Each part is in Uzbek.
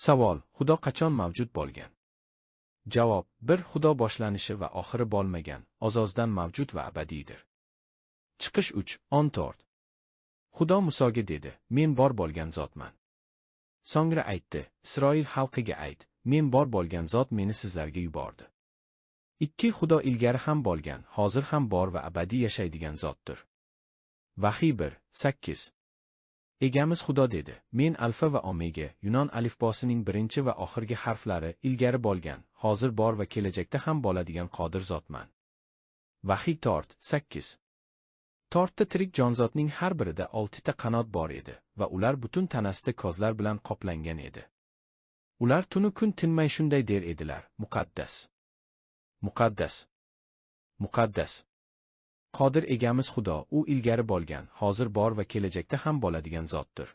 Savol: Xudo qachon mavjud bo'lgan? Javob: 1. Xudo boshlanishi va oxiri bo'lmagan, o'z-o'zidan mavjud va abadiydir. Chiqish 3:14. Xudo Musoga dedi: Men bor bo'lgan zotman. So'ngra aytdi: Isroil xalqiga ayt, men bor bo'lgan zot meni sizlarga yubordi. 2. Xudo ilgari ham bo'lgan, hozir ham bor va abadiy yashaydigan zotdir. Vahiy 1:8. Egamiz Xudo dedi: Men alfa va omega, Yunon alifbosining birinchi va oxirgi harflari, ilgari bo'lgan, hozir bor va kelajakda ham bo'ladigan qodir zotman. Vahiy 4:8. To'rtta tirik jonzotning har birida 6 ta qanot bor edi va ular butun tanasida ko'zlar bilan qoplangan edi. Ular tunu kun tinmay shunday der edilar: Muqaddas, muqaddas, muqaddas. Qodir egamiz Xudo, u ilgari bo'lgan, hozir bor va kelajakda ham bo'ladigan zotdir.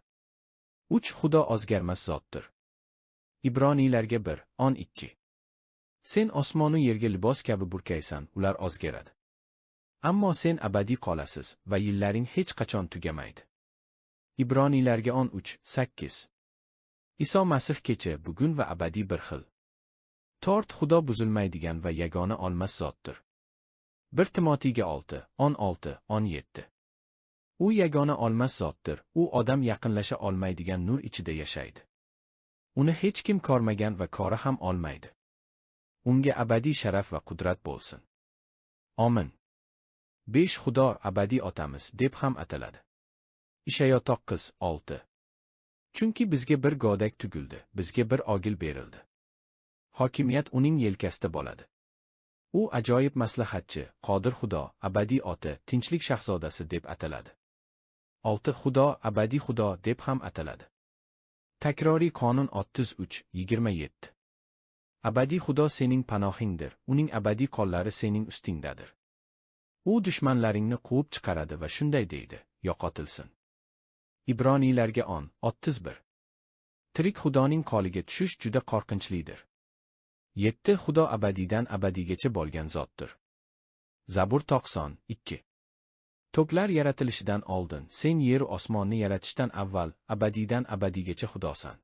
3. Xudo o'zgarmas zotdir. Ibroniylarga 1:12. Sen osmonu yerga libos kabi burkaysan, ular o'zgaradi. Ammo sen abadiy qolasiz va yillaring hech qachon tugamaydi. Ibroniylarga 13:8. Iso Masih kecha, bugun va abadiy bir xil. 4. Xudo buzilmaydigan va yagona olmas zotdir. 1 Timotiyga 6:16, 17. U yagona olmas zotdir, u odam yaqinlasha olmaydigan nur ichida yashaydi. Uni hech kim ko'rmagan va ko'ra ham olmaydi. Unga abadiy sharaf va qudrat bo'lsin. Amin. 5. Xudo abadiy otamiz deb ham ataladi. Ishayo 9:6. Chunki bizga bir go'dak tug'ildi, bizga bir o'g'il berildi. Hokimiyat uning yelkasida bo'ladi. U ajoyib maslahatchi, qodir Xudo, abadiy ota, tinchlik shahzodasi deb ataladi. 6. Xudo abadiy Xudo deb ham ataladi. Takroriy qonun 33:27. Abadiy Xudo sening panohingdir, uning abadiy qo'llari sening ustingdadir. U dushmanlaringni quvib chiqaradi va shunday deydi: yo'qotilsin. Ibroniylarga 10:31. Tirik Xudoning qo'liga tushish juda qo'rqinchlidir. 7. Xudo abadiydan abadiygacha bo'lgan zotdir. Zabur 92. To'klar yaratilishidan oldin, sen yer osmonni yaratishdan avval, abadiydan abadiygacha Xudosan.